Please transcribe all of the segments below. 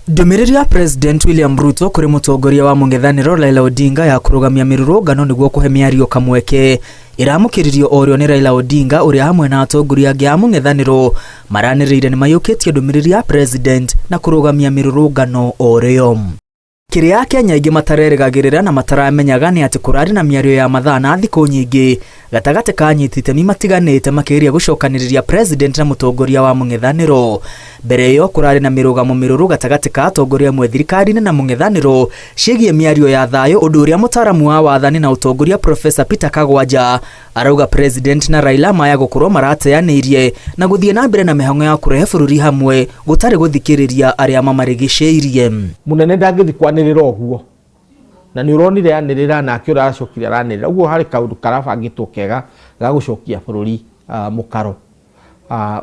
Ndũmĩrĩri ya President William Ruto kũrĩ mũtongoria wa mũng'ethanĩro Raila Odinga ya kũrũgamia mĩrũrũngano nĩguo kũhe mĩario kamweke ĩramũkĩririo orĩo nĩ Raila Odinga, ũrĩa hamwe na atongoria angĩ a mũng'ethanĩro maranĩrĩire nĩ mayũkĩtie ndũmĩrĩri ya President na kũrũgamia mĩrũrũngano orĩo. Kĩrĩa Akenya aingĩ matarerĩgagĩrĩra na mataramenyaga nĩ atĩ kũrarĩ na mĩario ya mathaa na thikũ nyingĩ gatagatĩ ka anyiti itemi matiganĩte makĩgeria gũcokanĩrĩria President na mũtongoria wa mũng'ethanĩro. Mbere ĩyo kũrarĩ na mĩrũgamo mĩrũrũ gatagatĩ ka atongoria amwe thirikari-inĩ na mũng'ethanĩro ciĩgiĩ mĩario ya thayũ, ũndũ ũrĩa mũtaaramu wa wathani na ũtongoria Professor Peter Kagwanja arauga President na Raila maya gũkorwo marateanĩirie na gũthiĩ na mbere na mĩhang'o ya kũrehe bũrũri hamwe gũtarĩ gũthikĩrĩria arĩa mamarigicĩirie. Munene ndangĩthi kwanĩrĩra ũguo, na nĩ ũronire anĩrĩra nake ũracokire aranĩrĩra ũguo. Harĩ kaũndũ karabangĩtwo kega ga gũcokia bũrũri mũkaro.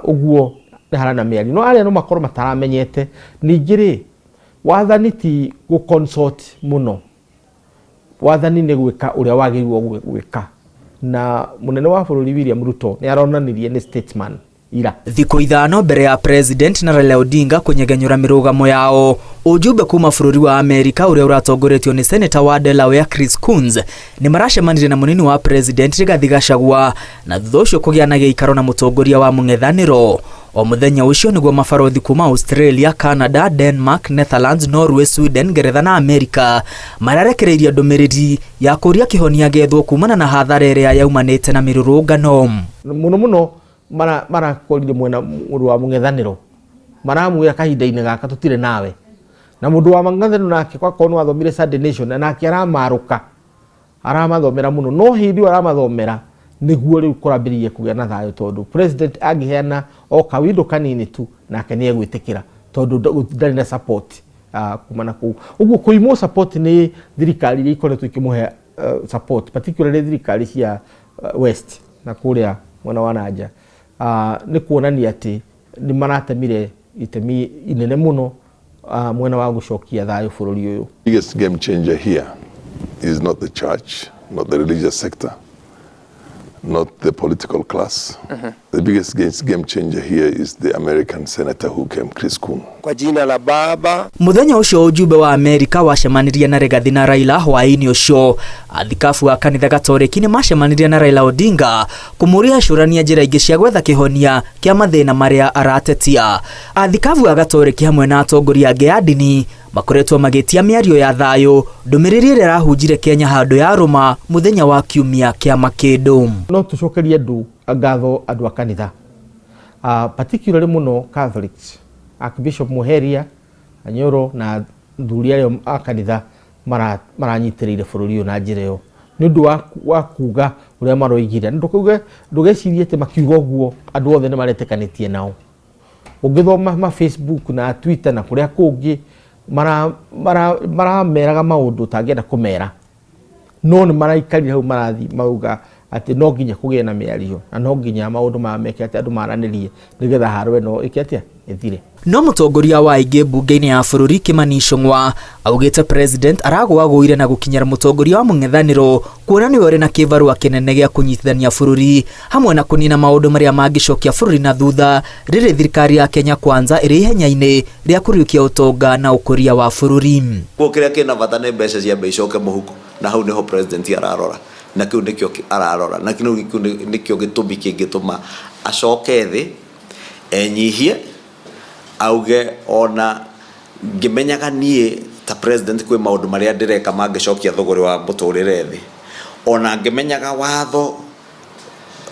Ũguo nĩ harana mĩario, no arĩa no makorwo mataramenyete. Ningĩ rĩ, wathani ti gũ consult mũno, wathani nĩ gwĩka ũrĩa wagĩrĩirwo gwĩka, na mũnene wa bũrũri William Ruto nĩ aronanirie nĩ statesman ira. Thikũ 5 mbere ya President na Raila Odinga kũnyegenyũra mĩrũgamo yao, ujumbe kuma bũrũri wa Amerika ũrĩa ũratongoretio nĩ Senator wa Delaware Chris Coons nĩ maracemanirie na mũnini wa President Rigathi Gachagua, na thutha ũcio kũgĩa na gĩikaro na mũtongoria wa mũng'ethanĩro. O mũthenya ũcio nĩguo mabarothi kuma Australia, Canada, Denmark, Netherlands, Norway, Sweden, Ngeretha na Amerika mararekereirie ndũmĩrĩri ya kũria kĩhonia gĩethwo kumana na hathara ĩrĩa yaumanĩte na mĩrũrũngano. Mũno mũno marakorire mwena mũndũ wa mũng'ethanĩro maramwĩra kahinda-inĩ gaka tũtirĩ nawe, na mũndũ wa mũng'ethanĩro nake kwakorwo nĩ wathomire Sunday Nation, na nake aramarũka aramathomera mũno, no hĩndĩ ĩyo aramathomera nĩguo rĩu kũrambĩrĩria kũgĩa na thayũ, tondũ President angĩheana o kawindo kanini tu nake nĩ egwĩtĩkĩra, tondũ ndarĩ na support kuma na kũu ũguo. Kũimwo support nĩ thirikari iria ikoretwo ikĩmũhe support, particularly thirikari cia West na kũrĩa mwena wa nanja, nĩ kuonania atĩ nĩ maratemire itemi inene mũno mwena wa gũcokia thayũ bũrũri ũyũ. Biggest game changer here is not the church, not the religious sector, not the political class. The biggest game changer here is the American senator who came, Chris Coons. Kwa jina la Baba. Muthenya ũcio ujumbe wa Amerika wacemanirie na Rigathi na Raila. Hwaĩ-inĩ ũcio athikabu a kanitha Gatoreki nĩ macemanirie na Raila Odinga kũmũria acũrania njĩra ingĩ cia gwetha kĩhonia kĩa mathĩna marĩa aratetia. Athikabu a Gatoreki hamwe na atongoria angĩ a ndini makoretwo magĩtia mĩario ya thayũ, ndũmĩrĩri ĩrĩa ĩrahunjire Kenya handũ ya rũma mũthenya wa kiumia kĩa makĩndũ. No tũcokerie andũ ngatho, andũ a kanitha, particularly mũno Catholics, Archbishop Muheria Anyoro na thuri arĩa a kanitha maranyitĩrĩire bũrũri ũyũ na njĩra ĩyo nĩ ũndũ wa kuga ũrĩa maroigire. Ndũkauge, ndũgecirie atĩ makiuga ũguo andũ othe nĩ maretĩkanĩtie nao. Ũngĩthoma ma Facebook na Twitter na kũrĩa kũngĩ, marameraga maũndũ ũtangĩenda kũmera, no nĩ maraikarire hau marathi mauga atĩ no nginya kũgĩe na mĩario na no nginya maũndũ maya meke atĩ andũ maranĩrie nĩgetha haro ĩno ĩke atĩa ĩthire. No mũtongoria wa aingĩ mbunge-inĩ ya bũrũri Kimani Ichung'wa augĩte President aragũagũire na gũkinyĩra mũtongoria wa mũng'ethanĩro, kuona nĩwe ũrĩ na kĩbarũa kĩnene gĩa kũnyitithania bũrũri hamwe na kũnina maũndũ marĩa mangĩcokia bũrũri na thutha rĩrĩ thirikari ya Kenya Kwanza ĩrĩ ihenya-inĩ rĩa kũriũkia ũtonga na ũkũria wa bũrũri. Kuo kĩrĩa kĩna bata nĩ mbeca ciambe icoke mũhuko, na hau nĩho President ararora, na kĩu nĩkĩo ararora, na kĩu nĩkĩo gĩtũmi kĩngĩtũma acoke thĩ enyihie, auge ona ngĩmenyaga niĩ ta President kwĩ maũndũ marĩa ndĩreka mangĩcokia thũgũrĩ wa mũtũrĩre thĩ, ona ngĩmenyaga watho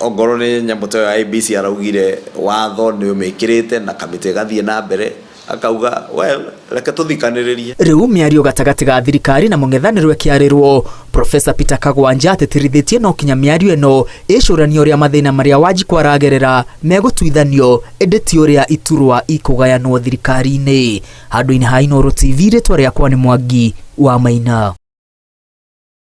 ongorwo nĩ nyamũ ta ĩyo ya IEBC, araugire watho nĩ ũmĩkĩrĩte na kamĩtĩ ĩgathiĩ na mbere, akauga, "Well, reke tũthikanĩrĩrie." Rĩu mĩario gatagatĩ ga thirikari na mũng'ethanĩro ĩkĩarĩrwo, Professor Peter Kagwanja atĩtĩrithĩtie no kinya mĩario ĩno ĩcũranie ũrĩa mathĩna marĩa Wanjikũ aragerera megũtuithanio, ĩndĩ ti ũrĩa iturwa ikũgayanwo thirikari-inĩ. Handũ-inĩ ha Inooro TV, rĩtwa rĩakwa nĩ Mwangi wa Maina.